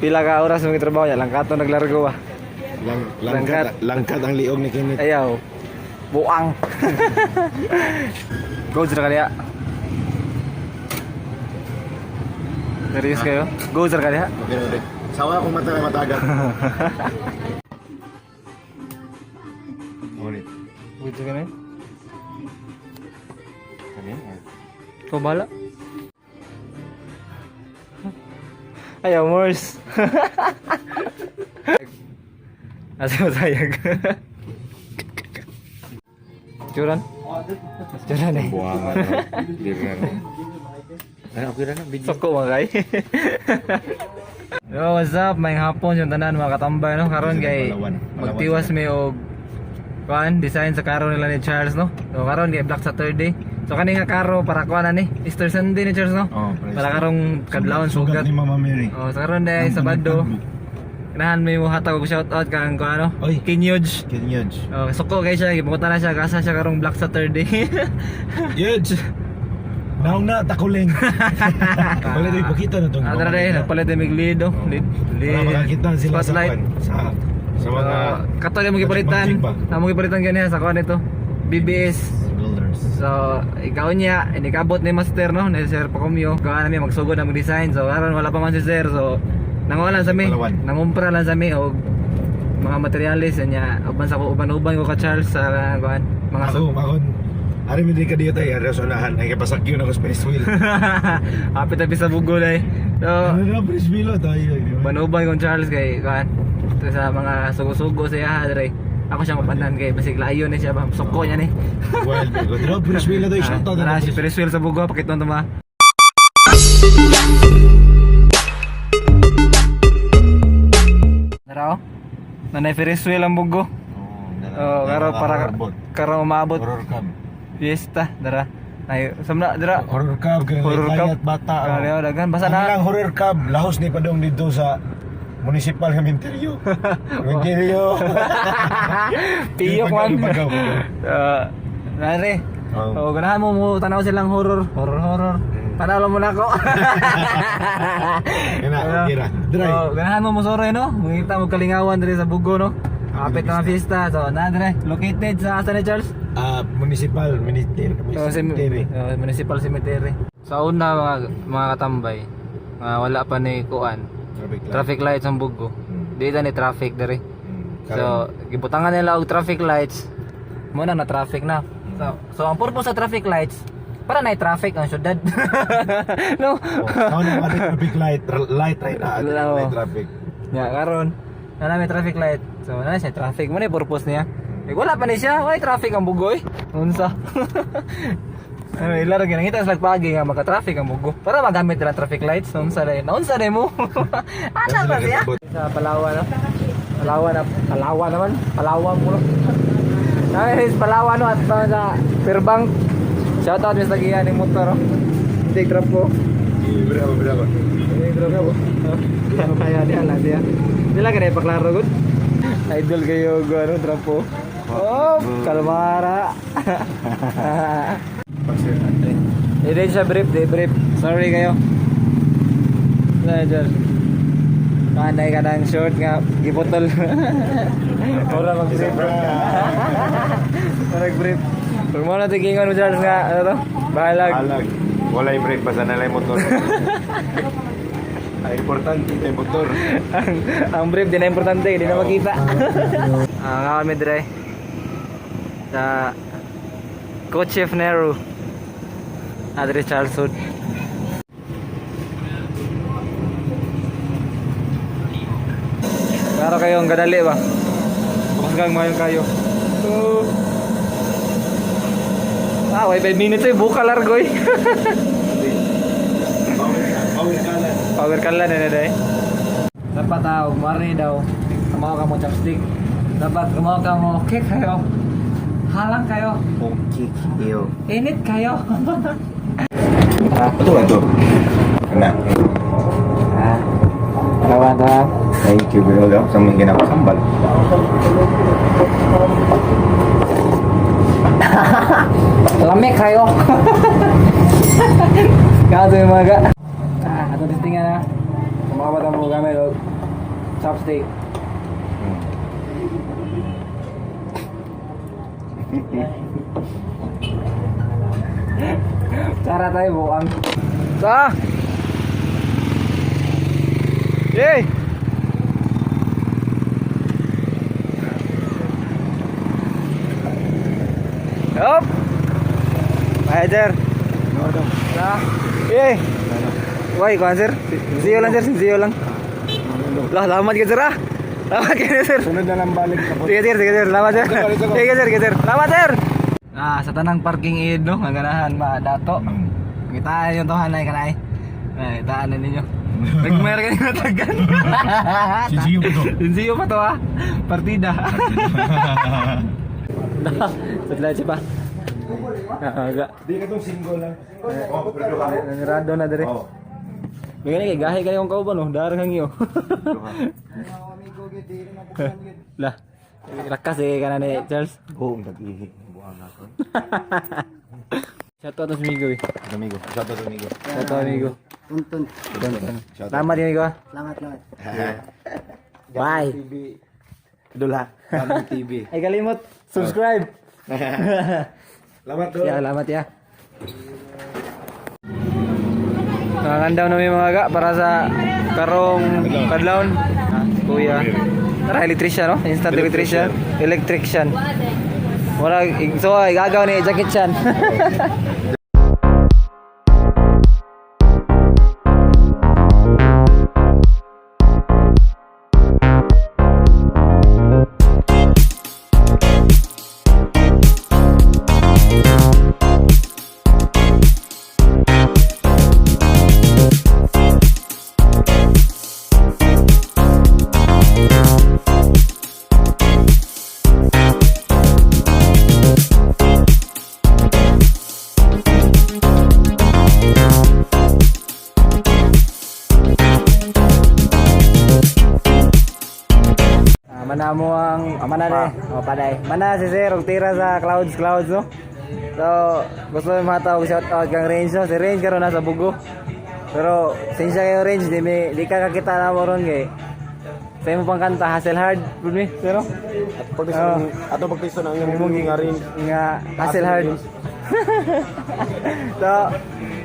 Pila ka oras mong trabaho niya, langkato naglargo ba. Lang, langkat, langkat ang liog ni Kenneth. Ayaw. Buang. Go sir kaliya. Serius kayo? Go sir kaliya. Okay, okay. Sawa akong mata matagat. Ulit. Good sir kami. Kami? Ikaw bahala. Ayaw, Morse. Asa mo sayag? Curan? Curan eh. Buwangan. Di ba? Ay, okay na na. Video. Soko mga kay. Yo, what's up? May hapon yung tanan mga katambay no. Karon kay Palawan. Palawan magtiwas sila. may og kuan design sa karo nila ni Charles no. So karon kay Black Saturday. So kani nga karo para kuan na ni Easter Sunday ni Charles no. Oh, para Para karong kadlawon Sugat sugat. ni Mama Mary. Oh, sa karon dahil Sabado. Kanahan may mo hatag og shout out kang kuan ano. Oy. Kinyoj. Kinyoj. Oh, suko kay siya, gipunta na siya kasa siya karong Black Saturday. Yoj! Naong na, takuling. Wala tayo ipakita na itong Ah, tara dahil, nagpalit din mig lead, oh. Lead, lead. Para makakita sila sa Spotlight. kwan, sa mga Kato yung gipalitan. Magic ba? Ang mo gipalitan ganiya sa kuan ito. BBS. Builders. So, ikaw niya, inikabot ni Master no, ni Sir Pacomio. Gawa namin magsugod ang design. So, karon wala pa man si Sir. So, nanguha lang sa mi. Palawan. Nangumpra lang sa mi og mga materyales niya. Uban sa uban-uban ko ka Charles sa kuan mga Ako, ako. Ari mo din ka dito ay ari sa unahan ay kapasakyo na ko sa Ferris wheel. Hapit tapi sa bugol ay. So, Ano na Ferris wheel oh, tayo. Di ba? uban-uban kong Charles kay kuan ito sa mga sugo-sugo sa iya dre. Ako siyang upanan kay basig layo ni siya ba suko niya ni. Wild ko. Dito Ferris wheel na tayo shout out. Tara, si Ferris wheel sa Bugo, pakita mo ma. Tara oh. Nanay Ferris wheel ang Bugo. Oh, karo para karo umabot Horror cab. fiesta, dara. Ay, samna dara. Horror cab kay Horror cab. bata. oh. Kaya daghan basta Ang na. ilang horror cab lahos ni padong dito sa municipal nga minteryo. Minteryo. Piyok man. Pagaw, pagaw. Nare. Oh. Oh, ganahan mo mo tanaw silang horror, horror, horror. Tanaw lang mo na ako. Yan na, okay ra. Dry. Oh, ganahan mo mosoroy no? Mangita mo kalingawan diri sa Bugo no. Kapit na fiesta. So, na dire, located sa asa ni Charles? Ah, municipal military. So, Cemetery. Municipal cemetery. Sa una mga katambay, wala pa ni kuan. Traffic light. Traffic lights ang Bugo. Di ta ni traffic diri. Karon. So, gibutangan nila og traffic lights. Mo na na traffic na. So ang purpose sa traffic lights para na traffic ang syudad. No. Oh, mao na ang traffic light, light right na, Oo. light traffic. Ya, karon na may traffic light. So, na siya traffic mo na yung purpose niya. Eh, wala pa ni siya, wala traffic ang bugoy. Unsa? Ano, ila ra ginangita sa lagpagi nga maka-traffic ang bugo. Para magamit nila ang traffic lights, unsa dai? Naunsa dai mo? Ana ba siya? Sa Palawan, no? Palawan na, Palawan naman, Palawan mo. Ay, sa Palawan no at pa sa Pirbang. Shout out Mr. Gian ning motor. oh. Hindi trap ko. Bravo, bravo. Eh, grabe ako. Kaya diha lang siya. Di lang kaya paklaro gud. Idol kayo go ano trapo. Oh, kalmara. Hindi siya brief, di brief. Sorry kayo. Na dyan. Kanay ka ng short nga giputol. Ora mag-brief. Ora mag-brief. Pag mo na tigingon mo Charles nga ano to? Bahalag. Alag. Walay brake basta na lang motor. Ang importante kay motor. Ang brief di na importante, di na makita. Ah, kami dire. Sa Coach Chef Nero. Adre Charles Hood. Klaro kayo ang gadali ba? Hanggang mayon kayo. Oh. Ah, way 5 minutes eh, buka largo eh. Power kalan. Power ka lang eh, day. Dapat ah, mari daw. Kamaw ka mo chopstick. Dapat kamaw ka mo, okay kayo. Halang kayo. Okay, kayo. Init kayo. Ito ba ito? Kana. Ah. Dalawa ta. Thank you, bro. Sa mga ginakasambal. Lamig kayo. Kato yung mga. Ah, ato testingan na. Kumawa mo gamit og Chopstick. Cara tayo buang. Sa. Yay! Up. Ay, sir. Sa. Yay! Why, kuhan, sir? Sinsiyo lang, sir. Sinsiyo lang. Lah, lamat ka, sir, ah. Lamat ka, sir. Sunod na lang balik na Sige, sir. Sige, sir. Lamat, sir. Sige, sir. Sige, sir. Lamat, sir. Ah, sa tanang parking aid, no? Ang ganahan, ma, dato. Kita yung tohan ay kanay. Ay, taan na ninyo. Nagmayar ka nyo tagan. Sinsiyo pa to. Sinsiyo pa to, ah. Partida. Sa siya pa. Aga. Di ka tong single lang. Oh, pero ka. Nanirado na dire. Oh. May gani kay gahi kay kong kauban oh, darang hangyo. Lah. Lakas eh kana ni Charles. Oo, ang nag-ihi. Buang ako. Shout out to amigo eh. Amigo. Shout out amigo. Shout out amigo. Tuntun. Shout out. Salamat amigo. Ah. Salamat, salamat. Bye. Idol ha. Daming TV. Ay kalimot, subscribe. Salamat dol. Ya, salamat ya. Nangandaw na may mga ga para sa karong kadlawon. Ah, si Kuya. Tara, electrician, no? Instant electrician. Electrician. Wala, so, igagaw ni jacket chan. Ah, mana mo ang mana ni. Oh, paday. Mana si Sir og tira sa clouds clouds no. So, gusto mo matawag shout out kang Range no. Si Range karon nasa Bugo. Pero sensya kayo Range, di mi di ka kakita na mo ron kay. Sa imo pang kanta Hustle Hard pud mi, sir. No? Pagpiso ato pagpiso na ang imong nga rin. Nga Hustle Hard. So,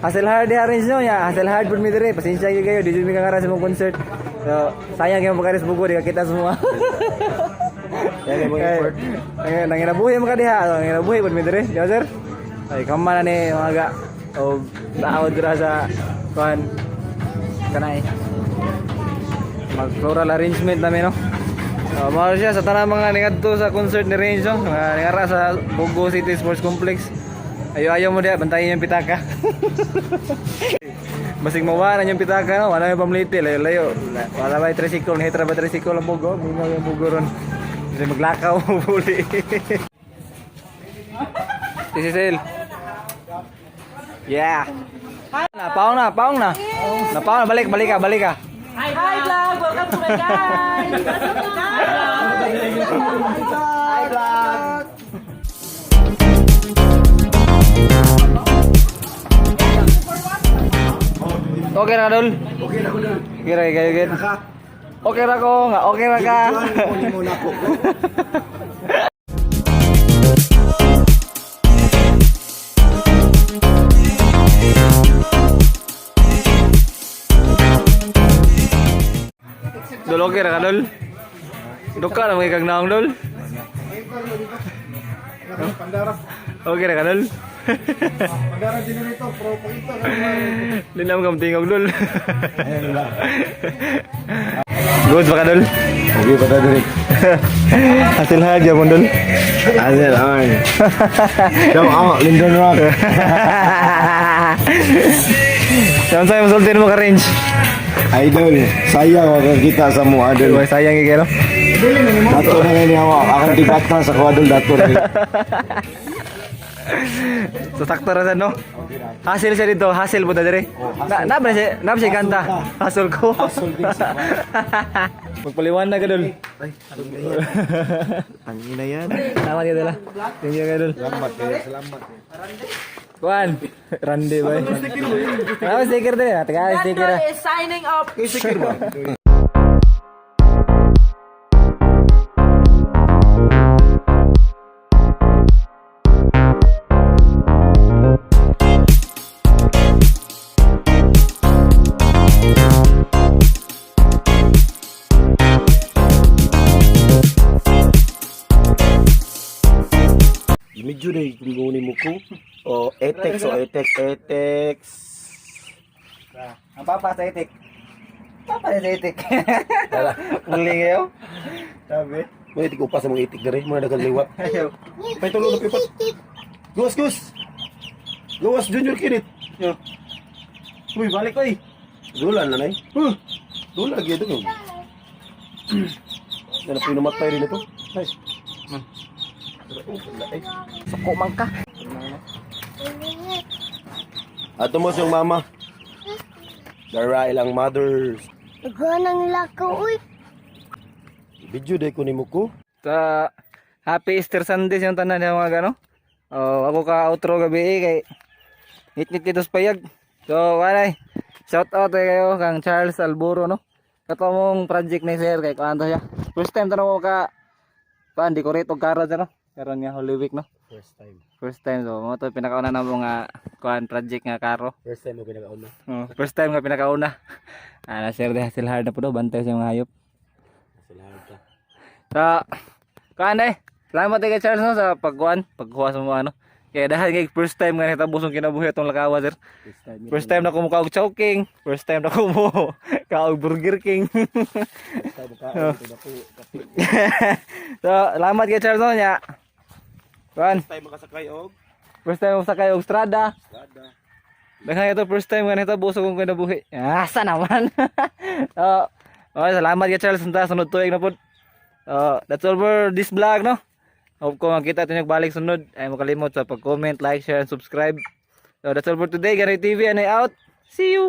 Hustle Hard diha Range no, ya Hustle Hard pud mi dire. Pasensya gyud kayo, di jud mi kangaran sa imong concert. So, sayang kayo pagkaris Bugo, di ka kita semua. Yan imong effort. Eh, nanginabuhi mo ka diha. So, nanginabuhi pud mi dire, di ba sir? Ay, kama na ni mga ga. O taawod dira sa kuan kanay. Mag floral arrangement namin no. So, mao siya sa tanang mga ningadto sa concert ni Range no, mga ningara sa Bogo City Sports Complex. Ayo-ayo mo diha bantayan yung pitaka. Basig mawanan yung pitaka no, wala yung pamliti, layo-layo. Wala ba yung tricycle, nahitra ba tricycle ang Bogo? Mingaw yung Bogo ron. Kasi maglakaw muli. Si Cecil. Yeah. Na, paong na, paong na. Na, paong na, balik, balik ka, balik ka. Hi, vlog! Welcome to my guys! Hi, vlog! Okay ra dol. Okay na ko dol. Okay ra kayo gid. Naka. Okay ra ko nga, okay ra ka. Kunin mo na ko. Dol okay ra ka dol. Duka na mga kag naong dol. Pandara. Okay ra ka dol. Pandara generator pro pakita ka. Linam kam tingog dol. Ayun lang. Good ba ka dol? Okay pa ta diri. Hasil hard ya dol. Azal ay. Shout out Lyndon Rock. Saan sa'yo masultin mo ka range? Idol, sayang ako kita sa mo idol. Uy, sayang kayo no? Dato na ngayon ako. Akong tibata sa kuadol dato na. So sakto ra sad no? Hasil siya dito, hasil po ta dire. Na na ba siya, na ba siya kanta? Hasil ko. Hasil din siya. Magpaliwanag ka dol. Tangina yan. Tama ka dol. ah. Thank you ka dol. Salamat kayo, salamat. Kuan, Randy ba? Wala sticker din. Taga sticker. Landon is signing off. Sticker ba? Video na yung mo ko. O, etex, o, etex, etex. Ang papa sa itik. Papa sa itik. Uli ngayon. Sabi. May itik upa sa mga itik dere, mga dagang liwat. Ayaw. May tulo na pipat. Gawas, gawas. Gawas, Junior Kinit. Yo. Uy, balik oy. Dula na nay. Huh. Dula gyud ko. Ano pinamatay rin ito? Ay. Man. Oh, wala, eh. Suko man ka. Ato mo siyang mama. Dara ilang mothers. Naghanang lakaw, uy. Video day ko nimo ko. Sa Happy Easter Sunday siyang tanan niya mga gano. Oh, ako ka outro gabi eh, kay ngit-ngit dito sa payag. So, walay. Shout out eh kayo kang Charles Alburo, no. Kato mong project ni sir kay kuan to siya. First time tanong mo ka kuan decorate og karon, no. Karon nga Holy Week, no. First time. First time, so mo to pinakauna na mo nga kuan project nga karo. First time mo pinakauna. Oh, first time nga pinakauna. Ana sir deh sila hard na po do bantay sa mga hayop. Salamat ka. So, kuan eh. Salamat kay Charles, no, sa pagkuan, pagkuha sa mga ano. Kaya dahil kay first time nga nahitabo sa kinabuhi atong lakawa, sir. First time. First time na kumuka og Chowking, first time na kumo ka og Burger King. First time ka. Ito na ko. Kape. So, salamat kay Charles, no, nya. Kuan, First time makasakay og first time mo sakay og strada. Strada. Dahil ito first time nga nahitabo sa kong kinabuhi. Asa naman. So, okay, salamat kay Charles unta sunod tuig na pud. So, that's all for this vlog, no. Hope ko makita ito balik sunod. Ay makalimot sa pag-comment, like, share, and subscribe. So that's all for today. Gary TV and I out. See you!